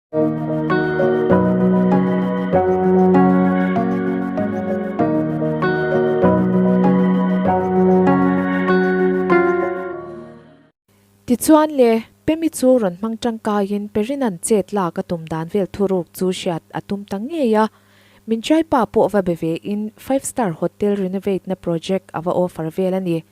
Tichuan le, Pemi chu rawn hmang tangkaiin Perina'n chet lak a tum dan vel thuruk chu hriat a tum ta ngei a. Min Chaipa pawh va be vein Five Star Hotel renovate na project a va offer vel a ni.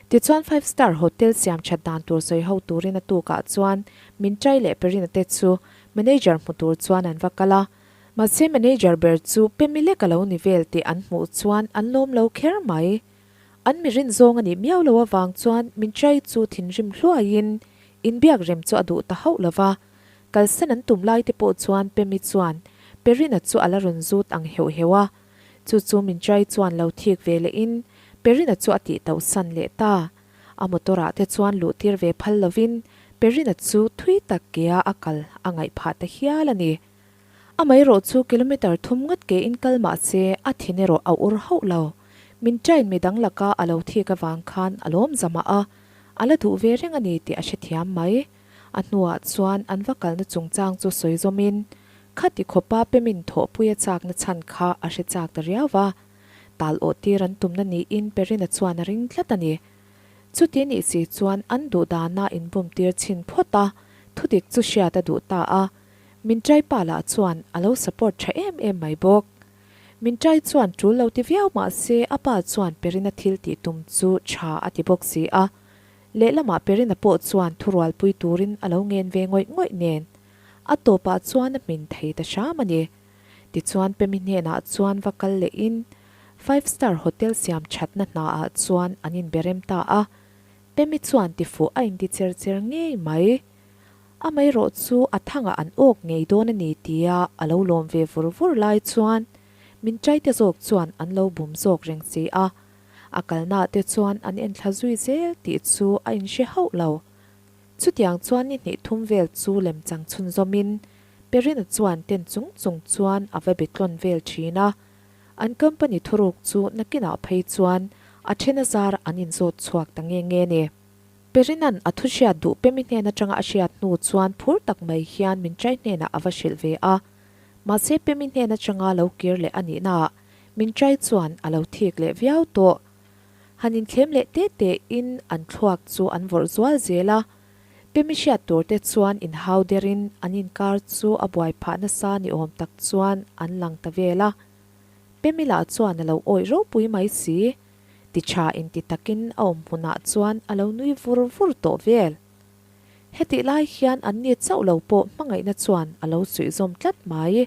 Tichuan Five Star Hotel siam that dan tur sawi ho turin a tukah chuan min Chai leh Perina te chu manager hmu tur chuan an va kal a. Mahse manager ber chu Pemi lek a lo ni vel tih an hmuh chuan an lawm lo kher mai. An mi rin zawng a nih miau lo avang chuan min Chai chu thinrim hluaiin inbiak rem chu a duh ta hauh lo va. Kalsan an tum lai te pawh chuan Pemi chuan Perina chu a la rawn zut ang heuh heuh a. Chu chu min Chai chuan lo thik ve lehin Perina chu a tih tauh san leh ta. A motor ah te chuan luh tir ve phal lovin Perina chu thui tak kea a kal a ngaih phah ta hial a ni. Amaherawh chu kilometre thum ngawt ke in kal mah se a thin erawh a ur hauh lo. Min Chaiin midang laka a lo thik avang khan a lawm zamah a, a la duh ve reng a ni tih a hrethiam mai. A hnuah chuan an va kalna chungchang chu sawi zawmin, Khati khawpa Pemin thawhpui a chakna chhan kha a hre chak ta riau va, tal awh tir an tumna niin Perina chuan a ring tlat a ni. Chuti nih si chuan an duh dana inbum tir chhin phawt a, thudik chu hriat a duh ta a. Min Chaipa lah chuan a lo support tha em em mai bawk. Min Chai chuan tul lo ti viau mah se a pa chuan Perina thil tih tum chu tha a ti bawk si a. Lehlamah Perina pawh chuan thurualpui turin a lo ngen ve ngawih ngawih nen a tawpah chuan a hmin thei ta hram a ni. Tichuan Pemi hnenah chuan va kal lehin Five Star Hotel siam thatna hnaah chuan an inberem ta a. Pemi chuan tifuh a inti cher cher ngei mai. Amaherawh chu a thangah an awk ngei dawn a ni tia a lo lawm ve vur vur lai chuan min chaite zawk chuan an lo bum zawk reng si a. A kalnaah te chuan an enthla zui zel tih chu a inhre hauh lo. Chutiang chuan ni hnih thum vel chu lemchang chhunzawmin Perina chuan ten chung chung chuan a va be tlawn vel thin a. An company thuruk chu nakinah phei chuan a then a zar an inzawt chhuak ta nge nge ni. Perina'n a thu hriat duh Pemi hnen atanga a hriat hnu chuan phur tak mai hian min chai hnenah a va hrilh ve a. Mahse Pemi hnen atanga lo kir leh a nihnaah Min chai chuan a lo thik leh viau tawh. Han inthlem leh te te in an thluak chu an vawrh zual zel a. Pemi hriat tur te chuan inhau der in an inkar chu a buai phah nasa ni awm tak chuan an lang ta vel a. Pemi lah chuan a lo awih ropui mai si. Ti tha inti takin a awm hmunah chuan a lo nui vur vur tawh vel. Hetih lai hian an ni chauh lo pawh hmangaihna chuan a lo suih zawm tlat mai.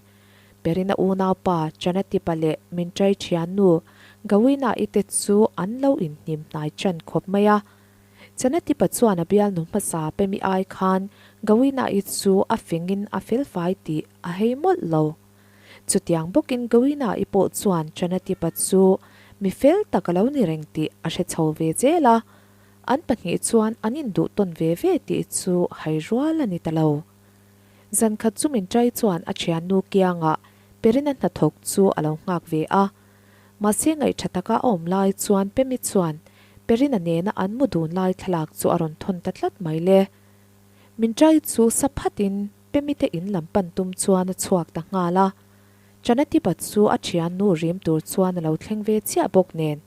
Perina unaupa Chanatipa leh Mintrai thiannu Gawina-i te chu an lo inhnim hnai ṭan khawp mai a. Chanatipa chuan a bialnu hmasa Pemi ai khan Gawina-i chu a fingin a felfai tih a hei mawlh lo. Chutiang bawkin Gawina-i pawh chuan Chanatipa chu mi fel tak a lo ni reng tih a hre chho ve zel a. An pahnih chuan an induh tawn ve ve tih chu hai rual a ni ta lo. Zan khat chu min ṭai chuan a ṭhiannu kiangah Perina hnathawk chu a lo nghak ve a. Mahse ngaihṭha taka a awm lai chuan Pemi chuan Perina nena an mu dun lai thlalak chu a rawn thawn ta tlat mai le. Min ṭai chu sa phatin Pemi te in lam pan tum chuan a chhuak ta nghal a. Chanatipa chu a ṭhiannu rim tur chuan a lo thleng ve chiah bawk nen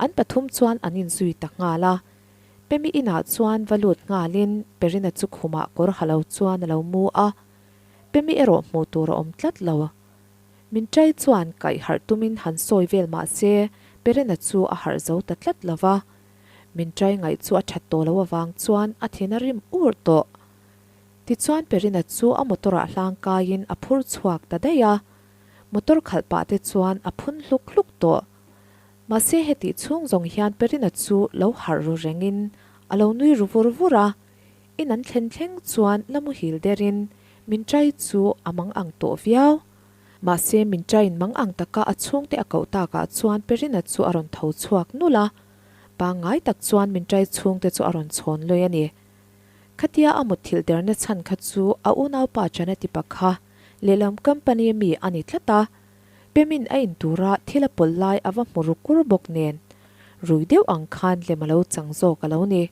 an pathum chuan an inzui ta nghal a. Pemi inah chuan va lut nghalin Perina chu khumah kawr ha lo chuan a lo mu a, Pemi erawh hmuh tur a awm tlat lo. Min ṭai chuan kaih harh tumin han sawi vel mah se Perina chu a harh zo ta tlat lo va. Min ṭai ngaih chu a ṭhat tawh lo avang chuan a thin a rim ur tawh. Tichuan Perina chu a motor ah hlang kaiin a phur chhuak ta daih a, motor khalh pah te chuan a phun hluk hluk tawh. Mahse hetih chhung zawng hian Perina chu lo harh ru rengin a lo nui ru vur vur a, in an thlen thleng chuan la muhil derin min chai chu a mang ang tawh viau. Mahse min chaiin mang ang taka a chhungte a koh takah chuan Perina chu a rawn tho chhuak nulh a, pangngai tak chuan min chai chhungte chu a rawn chhawn lawih a ni. Khatia a mutthilh derna chhan kha chu a unaupa Chanatipa kha lehlam company mi a ni tlat a, Pemin a in tura thil a pawlh lai a va hmu ru kur bawk nen, rui deuh ang khan lem a lo chang zawk a lo ni.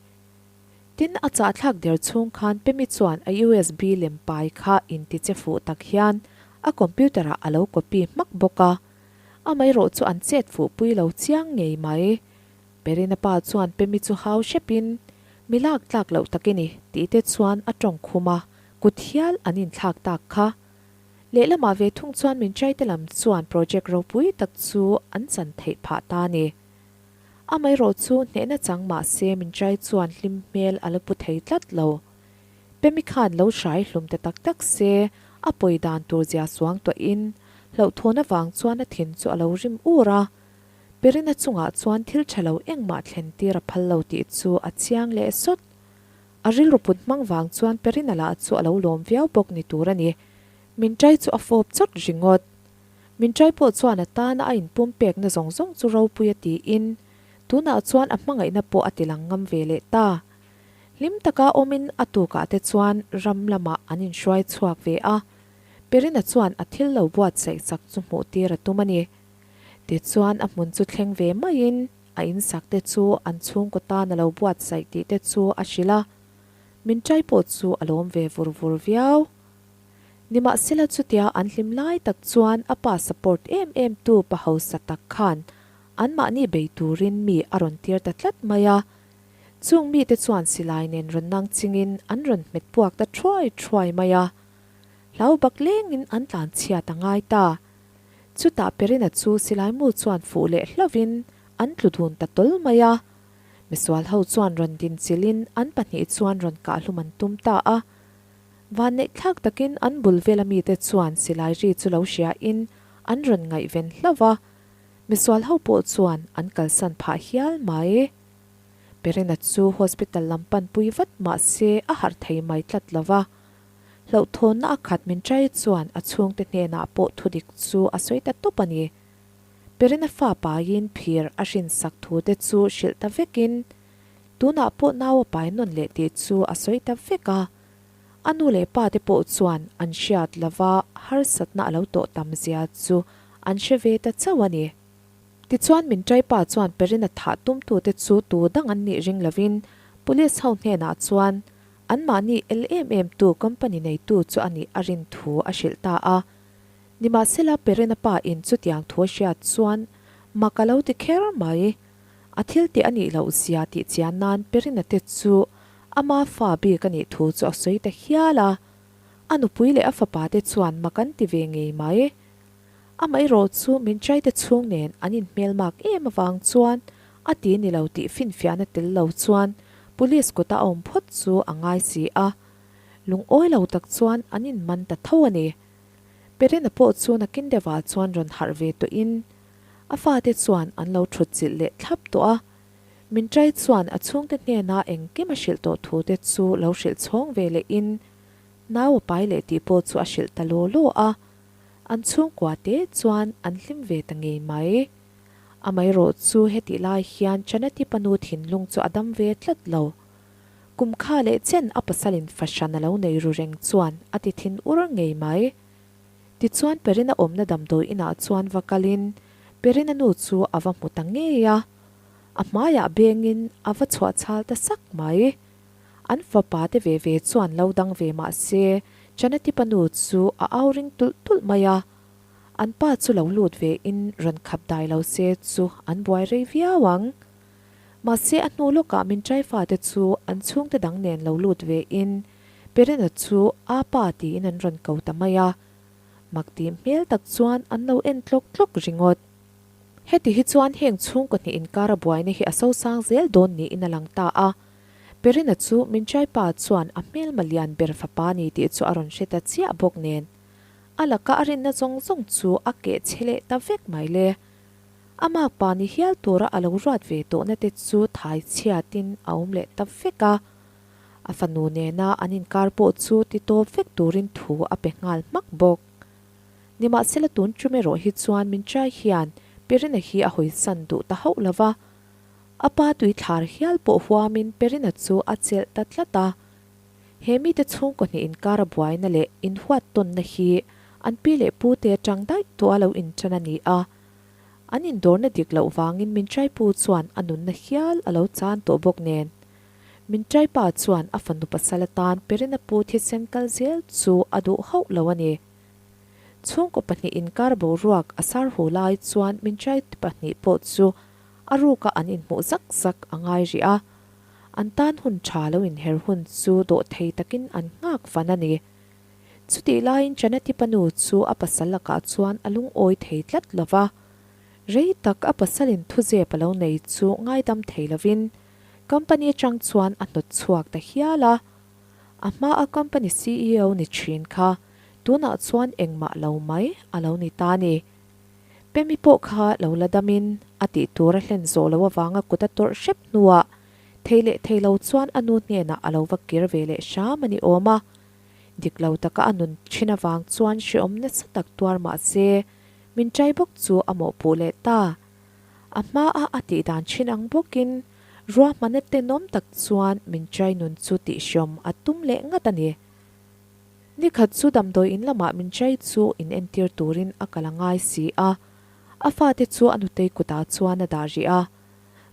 Tin, a chahthlak der chhung khan Pemi chuan a USB lem pai kha inti che fuh tak hian a computer ah a lo copy hmak bawk a. Amaherawh chu an chet fuh pui lo chiang ngei mai. Perina pa chuan Pemi chu hau hrep in, Mi lak tlak loh tak i ni, tih te chuan a tawng khum a, kut hial an inthlak tak kha. Lehlamah ve thung chuan min chaite lam chuan project ropui tak chu an chan theih phah ta a ni. Amaherawh chu hnehna chang mah se min chai chuan hlim hmel a la pu thei tlat lo. Pemi khan lo hrai hlum ta tak tak se a pawi dan tur zia suang tawhin hlauhthawn avang chuan a thin chu a lo rim ur a. Perina chungah chuan thil tha lo engmah thlen tir a phal lo tih chu a chiang leh sawt. A rilru put hmang vang chuan Perina lah chu a lo lawm viau bawk ni tur a ni. Min chai chu a fawp chawt ringawt. Min ṭai pawh chuan a tana a inpum pekna zawng zawng chu ropui a tiin, tunah chuan a hmangaihna pawh a tilang ngam ve leh ta. Hlim taka awmin a tukah te chuan ram lamah an inhruai chhuak ve a, Perina chuan a thil lo buatsaih chak chu hmuh tir a tum a ni. Tichuan a hmun chu thleng ve maiin a insak te chu an chhungkaw tan a lo buatsaih tih te chu a hrilh a, min ṭai pawh chu a lawm ve vur vur viau. Nimahsela chutia an hlim lai tak chuan a pa support em em tu pa hausa tak khan anmahni bei turin mi a rawn tir ta tlat mai a. Chung mite chuan silai nen rawn nang chingin an rawn hmet puak ta thuai thuai mai a. Hlau bak lengin an tlan chhiat a ngai ta. Chutah Perina chu silai mu chuan fuh leh hlauhin an tlu dun ta tawl mai a. Misual ho chuan rawn din chilhin an pahnih chuan rawn kahhlum an tum ta a. Vanneihthlak takin an bul vela mite chuan silai ri chu lo hriain an rawn ngaihven hlauh va, misual ho pawh chuan an kalsan phah hial mai. Perina chu hospital lam panpui vat mah se a harh thei mai tlat lo va. Hlauhthawnna a khat min chai chuan a chhungte hnenah pawh thudik chu a sawi ta tawp a ni. Perina fa paiin phir a hrinsak thute chu hrilh ta vekin Tunah pawh nau a pai nawn leh tih chu a sawi ta vek a. A nu leh pa te pawh chuan an hriat lova harsatna a lo tawh tam zia chu an hre ve ta chauh a ni. Tichuan min ṭai pa chuan Perina thah tumtute chu tu dang an nih ring lovin Police ho hnenah chuan anmahni el em em tu company neitu chu a nih a rin thu a hrilh ta a. Nimahsela Perina pa in chutiang thu a hriat chuan mak a lo ti kher mai. A thil tih a nih loh zia tih chian nan Perina te chu ama fa bik a nih thu chu a sawi ta hial a. A nupui leh a fapa te chuan mak an ti ve ngei mai. Amaherawh chu min chaite chhung nen an inhmelmak em avang chuan a ti ni lo tih finfiahna tel lo chuan police kuta a awm phawt chu a ngai si a. Lungawi lo tak chuan an inman ta tho a ni. Perina pawh chu nakin deuhah chuan rawn harh ve tawhin A fate chuan an lo thut chilh leh thlap tawh a, min ṭai chuan a chhungte hnena engkim a hrilh tawh thu te chu lo hrilh chhawng ve lehin nau a pai leh tih pawh chu a hrilh ta law law a, an chhungkua te chuan an hlim ve ta ngei mai. Amaherawh chu hetih lai hian Chanati panu thinlung chu a dam ve tlat lo. Kum kha leh chen a pasalin fahran a lo nei ru reng chuan a ti thin ur ngei mai. Tichuan Perina awmna damdawi inah chuan va kalin Perina nu chu a va hmu ta ngei a, a hmaiah bengin a va chhuah chhal ta sak mai. An fapa te ve ve chuan lo dang ve mah se Chanatipa nu chu a au ring tulh tulh mai a, an pa chu lo lut ve in rawn khap dai lo se chu an buai rei viau ang. Mahse a hnu lawkah min ṭai fate chu an chhungte dang nen lo lut ve in Perina chu a pa tiin an rawn ko ta mai a, mak tih hmel tak chuan an lo en tlawk tlawk ringawt. Heti hi chuan heng chhungkaw hnih inkar a buaina hi a sosang zel dawn niin a lang ta a. Perina chu Minchai pa chuan a hmelma lian ber fapa ni tih chu a rawn hre ta chiah bawk nen, a laka a rinna zawng zawng chu a keh chhe leh ta vek mai le. A makpa ni hial tura a lo ruat ve tawhna te chu thai chhiatin a awm leh ta vek a. A fanu nena an inkar pawh chu ti tawp vek turin thu a pe nghal hmak bawk. Nimahsela tun tum erawh hi chuan min chai hian Perina hi a hawisan duh ta hauh lo va. A pa tui thlar hial pawh huamin Perina chu a chelh ta tlat a. He mite chhungkaw hnih inkar a buaina leh inhuat tawnna hi an pi leh pute atang daih tawh a lo intan a ni a. An indawrna dik loh vangin min chaipu chuan a nunna hial a lo chan tawh bawk nen. Min ṭaipa chuan a fanu pasal atan Perina pu thisen kal zel chu a duh hauh lo a ni. Chhungkaw pahnih inkar boruak a sar hu lai chuan min ṭai pahnih pawh chu a ruka an inhmuh zak zak a ngai rih a. An tan hun ṭha lo inher hun chu dawhthei takin an nghak fan a ni. Chutih laiin Chanatipa nu chu a pasal lakah chuan a lungawi thei tlat lo va. Rei tak a pasalin thuzep a lo nei chu ngaidam thei lovin company atang chuan a hnawt chhuak ta hial a. A hmaa company CEO ni thin kha tunah chuan engmah lo mai a lo ni ta ni. Pemi pawh kha lo la damin a tih tur a hlen zawh loh avanga kut a tawrh hrep hnuah thei leh thei lo chuan a nu hnenah a lo va kir ve leh hram a ni awm a. Dik lo taka a nun thin avang chuan hreawm nasa tak tuar mah se min ṭai bawk chu a mawhpuh leh ta. A hmaa a tih dan thin ang bawkin ruahmanna tenawm tak chuan min ṭai nun chu tihhreawm a tum leh ngat a ni. Ni khat chu damdawi in lamah min ṭai chu in entir turin a kal a ngai si a, a fate chu a nutei kutah chuan a dah rih a.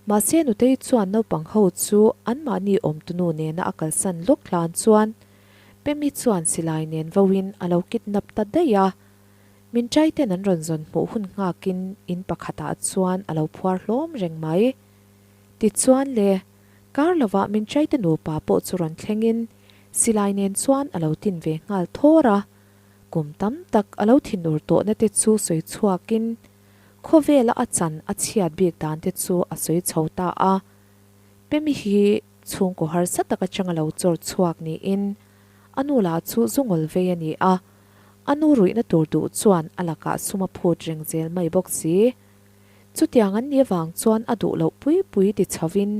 Mahse nutei chuan naupang ho chu anmahni awmtunu nena a kalsan lawk hlan chuan Pemi chuan silai nen vauin a lo kidnap ta daih a. Min ṭaiten an rawn zawn hmuh hun nghakin in pakhatah chuan a lo phuar hlawm reng mai. Tichuan le, kar lovah min ṭaite nupa pawh chu rawn thlengin silai nen chuan a lo tin ve nghal thawr a. Kum tam tak a lo thinur tawhna te chu sawi chhuakin khawvela a chan a chhiat bik dan te chu a sawi chho ta a. Pemi hi chhungkaw harsa tak atanga lo chawr chhuak niin a nu lah chu zungawl vei a ni a. A nu ruihna tur duh chuan a lakah sum a phut reng zel mai bawk si. Chutiang an nih avang chuan a duh loh pui pui ti chhovin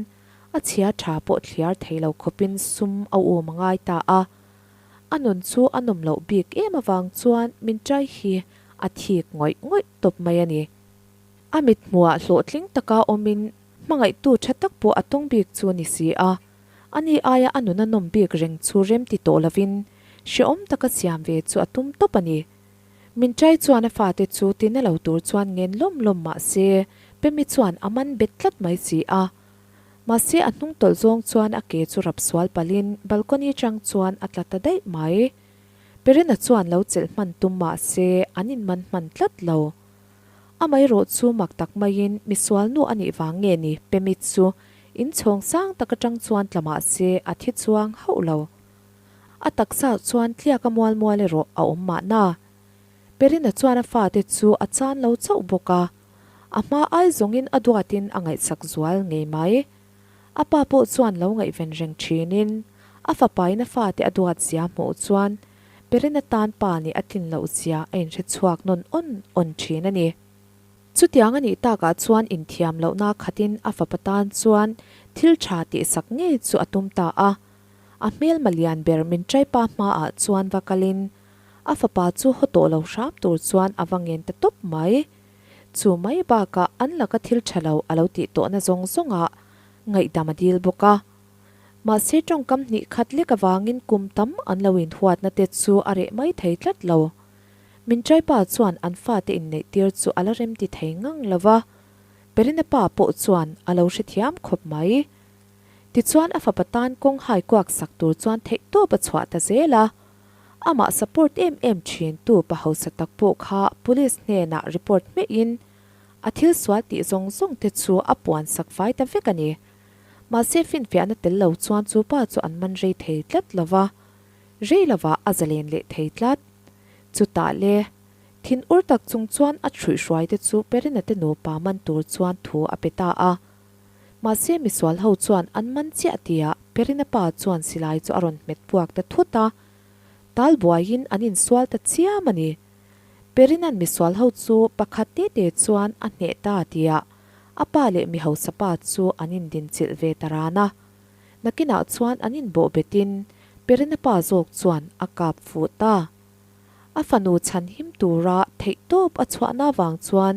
a chhia tha pawh thliar thei lo khawpin sum a um a ngai ta a. A nun chu a nawm loh bik em avang chuan min ṭai hi a thik ngawih ngawih tawp mai a ni. A mithmuhah hlawhtling taka awmin hmangaihtu ṭha tak pawh a tawng bik chu a ni si a. Ani aia a nun a nawm bik reng chu rem ti tawh lovin hrehawm taka siam ve chu a tum tawp a ni. Min ṭai chuan a fate chu tina lo tur chuan ngen lawm lawm mah se Pemi chuan a man bet tlat mai si a. Mahse a hnung tawlh zawng chuan a ke chu rap sual palhin balcony chang chuan a tla ta daih mai. Perina chuan lo chelh hman tum mah se an inman hman tlat lo. Amaherawh chu mak tak maiin misual nu a nih vang nge ni Pemi chu inchhawng sang tak atang chuan tla mah se a thi chuang hauh lo. A taksa chuan tliak a mual mual erawh a awm mahna. Perina chuan a fate chu a chan lo chauh bawk a, a hma ai zawngin a duatin a ngaihsak zual ngei mai. A pa pawh chuan lo ngaihven reng thinin a fapain a fate a duat zia hmuh chuan Perina tan pa nih a tlin loh zia a inhre chhuak nawn awn awn thin a ni. Chutiang a nih takah chuan inthiam lohna khatin a fapa tan chuan thil tha tihsak ngei chu a tum ta a. A hmelma lian ber min ṭaipa hmaah chuan va kalin a fapa chu haw tawh lo hram tur chuan a va ngen ta tawp mai. Chu mai bakah an laka thil ṭha lo a lo tih tawhna zawng zawngah ngaihdam a dil bawk a. Mahse ṭawngkam hnih khat lek avangin kum tam an lo inhuatna te chu a reh mai thei tlat lo. Min ṭaipa chuan an fate inneih tir chu a la remti thei ngang lo va, Perina pa pawh chuan a lo hrethiam khawp mai. Tichuan a fapa tan kawng hai kuak sak tur chuan theihtawp a chhuah ta zel a. Amah support em em thin tu pa hausa tak pawh kha police hnenah report hmeihin a thil sual tih zawng zawng te chu a puan sak fai ta vek a ni. Mahse finfiahna tel lo chuan chu pa chu an man rei thei tlat lo va, rei lovah a zalen leh thei tlat. Chutah le, thin ur tak chung chuan a chhuihhruai te chu Perina te nupa man tur chuan thu a pe ta a. Mahse misual ho chuan an man chiah tia Perina pa chuan silai chu a rawn hmet puak ta thut a, tal buaiin an insual ta chiam a ni. Perina'n misual ho chu pakhat te te chuan a hneh ta tia a pa leh mi hausa pa chu an indinchilh ve ta ran a. Nakinah chuan an inbawh betin Perina pa zawk chuan a kap fuh ta. A fanu chhan him tura theihtawp a chhuahna vang chuan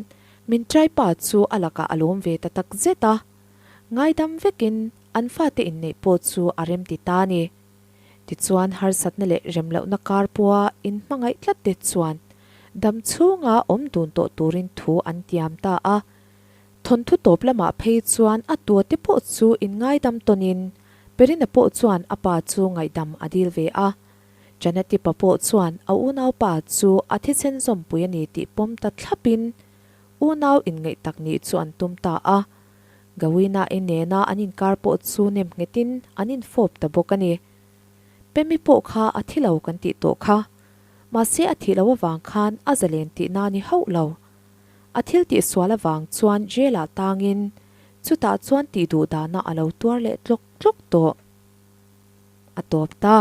min ṭaipa chu a lakah a lawm ve ta tak zet a. Ngaidam vekin an fate inneih pawh chu a remti ta a ni. Tichuan harsatna leh remlohna kar pawha inhmangaih tlat te chuan dam chhunga awm dun tawh turin thu an tiam ta a. Thawnthu tawp lamah phei chuan a tua te pawh chu inngaidam tawnin. Perina pawh chuan a pa chu ngaihdam a dil ve a. Janeti pa pawh chuan a unaupa chu a thisen zawmpui a ni tih pawm ta thlapin unau inngeih tak nih chu an tum ta a. Gawina-i nena an inkar pawh chu nem nghetin an infawp ta bawk a ni. Pemi pawh kha a thi lo kan tih tawh kha. Mahse a thih loh avang khan a zalen tihna ni hauh lo. A thil tih sual avang chuan jail ah tangin chutah chuan tih duh dahna a lo tuar leh tlawk tlawk tawh. A tawp ta.